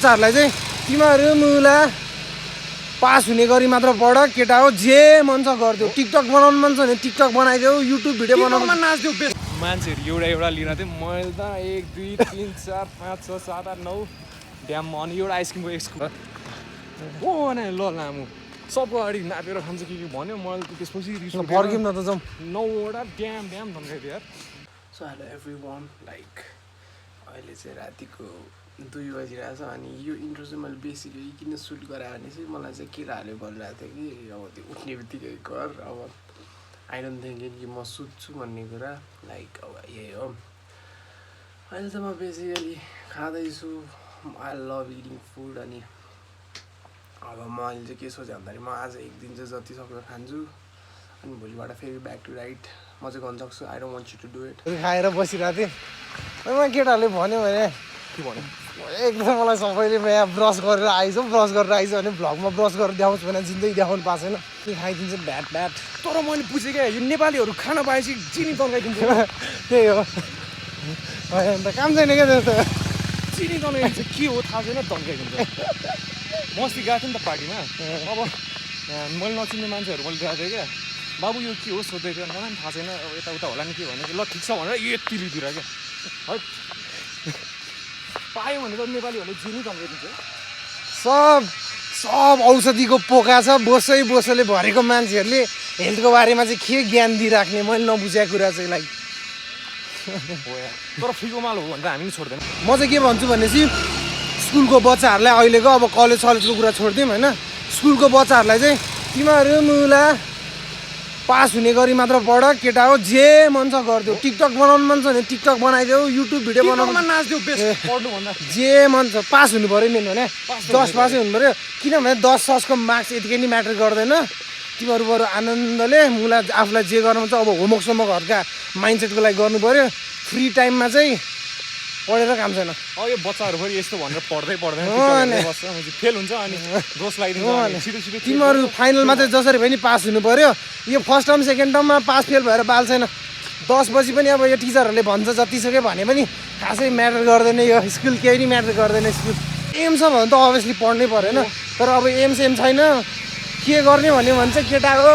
बच्चाहरूलाई चाहिँ तिमीहरू मुला पास हुने गरी मात्र पढ केटा हो जे मन छ गरिदेऊ टिकटक बनाउनु मन छ भने टिकटक बनाइदेऊ युट्युब भिडियो बनाउनु नाच्देऊ बेस्ट मान्छेहरू एउटा लिन चाहिँ मैले त 1 2 3 4 5 6 7 8 9 ड्याम अनि एउटा आइसक्रिमको एक स्कुप हो भने ल लामु सबको अगाडि नापेर खान्छ के भन्यो मैले त त्यसपछि रिस फर्किम न त जाउँ 9वटा ड्याम धम्काइदियो यार। सो हेलो एभ्रिवान लाइक अहिले चाहिँ रातिको 2 बजिरहेको छ अनि यो इन्ट्रो चाहिँ मैले बेसिकली किन सुट गरायो भने चाहिँ मलाई चाहिँ केटाहरूले भनिरहेको थियो कि अब त्यो उठ्ने बित्तिकै गर अब आई डोन्ट थिङ्क कि म सुत्छु भन्ने कुरा लाइक अब यही हो। अहिले त म बेसिकली खाँदैछु आई लभ इटिङ फुड अनि अब म अहिले चाहिँ के सोचेँ भन्दाखेरि म आज एक दिन चाहिँ जति सक्दो खान्छु अनि भोलिबाट फेरि ब्याक टु राइट म चाहिँ गर्न सक्छु I don't want you to do it. खाएर बसिरहेको थिएँ म केटाहरूले भन्यो भने के भन्यो एकदम मलाई सबैले यहाँ ब्रस गरेर आइज भने भ्लगमा ब्रस गरेर देखाउँछु भने जिन्दगी देखाउनु पाएको छैन के खाइदिन्छ भ्याट भ्याट। तर मैले बुझेँ क्या यो नेपालीहरू खाना पाएपछि चिनी तन्काइदिन्छ त्यही हो अन्त काम छैन क्या त्यस्तो चिनी तन्काइदिन्छ के हो थाहा छैन तन्काइदिन्छ। मस्ती गएको थिएँ नि त पार्टीमा अब मैले नचिन्ने मान्छेहरू मैले गएको थिएँ क्या बाबु यो के हो सोध्दै थियो मलाई पनि थाहा छैन अब यताउता होला नि के भन्यो कि ल ठिक छ भनेर यति लिदिएर क्या है पायो भने त नेपालीहरूले चिनी तन्काइदिन्छ। सब औषधिको पोका छ बोसैले भरेको मान्छेहरूले हेल्थको बारेमा चाहिँ के ज्ञान दिइराख्ने मैले नबुझेको कुरा चाहिँ लाइक तर फ्रीको माल हो भने त हामी पनि छोड्दैन। म चाहिँ के भन्छु भनेपछि स्कुलको बच्चाहरूलाई अहिलेको अब कलेजको कुरा छोडिदिउँ होइन स्कुलको बच्चाहरूलाई चाहिँ तिमीहरू मुला पास हुने गरी मात्र पढ केटा हो जे मन छ गरिदेऊ टिकटक बनाउनु मन छ भने टिकटक बनाइदेऊ युट्युब भिडियो बनाउनु नाच्देऊ बेस्ट पढ्नुभन्दा जे मन छ पास हुनु पऱ्यो मेन भने 10 पासै हुनु पऱ्यो किनभने 10 मार्क्स यतिकै नि म्याटर गर्दैन। तिमीहरू बरु आनन्दले मुला आफूलाई जे गर्नु छ अब होमवर्कसम्महरूका माइन्डसेटको लागि गर्नु पऱ्यो फ्री टाइममा चाहिँ पढेर काम छैन। अब यो बच्चाहरू फेरि यस्तो भनेर पर्दैन फेल हुन्छ अनि दोष लगाइदिन्छ। तिमीहरू फाइनलमा चाहिँ जसरी पनि पास हुनु पऱ्यो यो फर्स्ट टर्म सेकेन्ड टर्ममा पास फेल भएर बाल छैन 10 बजी पनि अब यो टिचरहरूले भन्छ जतिसक्यो भने पनि खासै म्याटर गर्दैन यो स्कुल केही नि म्याटर गर्दैन स्कुल एम छ भने त अभियसली पढ्नै परेन तर अब एम छैन के गर्ने भन्यो भने चाहिँ केटाको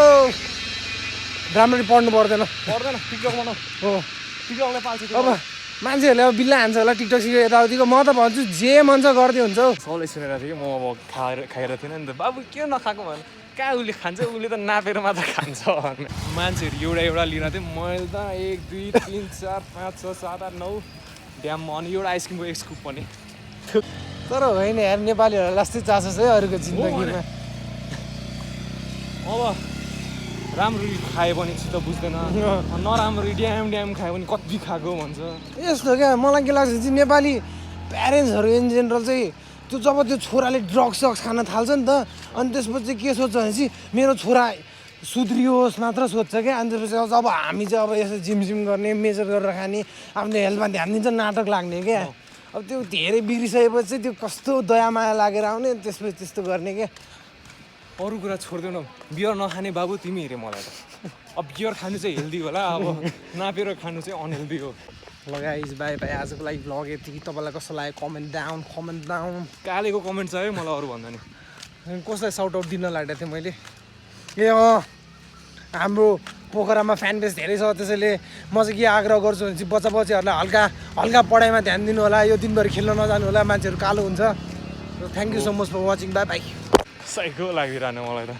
राम्ररी पढ्नु पर्दैन टिकटक बनाऊ हो टिकटकले पाल्छ अब मान्छेहरूले अब बिल्ला हान्छ होला टिकटक सिकेर यताउतिको म त भन्छु जे मन छ गरिदियो हुन्छ हौ। सबले सुनेर थियो कि म अब खाएर थिएन नि त बाबु के नखाएको भने कहाँ उसले खान्छ उसले त नापेर मात्र खान्छ मान्छेहरू एउटा लिन चाहिँ मैले त 1 2 3 4 5 6 7 8 9 ड्याम अनि एउटा आइसक्रिमको एक स्कुप पनि तर होइन यार नेपालीहरूलाई जस्तै चासो छ है अरूको जिन्दगीमा अब राम्ररी खायो भने चित्त बुझ्दैन नराम्ररी ड्याम खायो भने कति खाएको भन्छ यस्तो क्या मलाई के लाग्छ चाहिँ नेपाली प्यारेन्ट्सहरू इन जेनरल चाहिँ त्यो जब त्यो छोराले ड्रग्स खान थाल्छ नि त अनि त्यसपछि के सोध्छ भनेपछि मेरो छोरा सुध्रियोस् मात्र सोध्छ क्या अनि त्यसपछि अब हामी चाहिँ अब यसो जिम गर्ने मेजर गरेर खाने आफ्नो हेल्थमा ध्यान दिन्छ नाटक लाग्ने क्या अब त्यो धेरै बिग्रिसकेपछि चाहिँ त्यो कस्तो दया माया लागेर आउने त्यसपछि त्यस्तो गर्ने क्या। अरू कुरा छोडिदेऊ न बियर नखाने बाबु तिमी हेरे मलाई त अब बियर खानु चाहिँ हेल्दी होला अब नापेर खानु चाहिँ अनहेल्दी हो। ल गाइज बाई आजको लागि भ्लग यति तपाईँलाई कस्तो लाग्यो कमेन्ट डाउन कालेको कमेन्ट छ है मलाई अरू भन्दा नि कसलाई साउट आउट दिन लागेको थिएँ मैले ए हाम्रो पोखरामा फ्यान बेस धेरै छ त्यसैले म चाहिँ के आग्रह गर्छु भने चाहिँ बच्चाहरूलाई हल्का पढाइमा ध्यान दिनु होला यो दिनभरि खेल्न नजानु होला मान्छेहरू कालो हुन्छ। Thank you so much for watching bye साइको लागिरहनु मलाई त।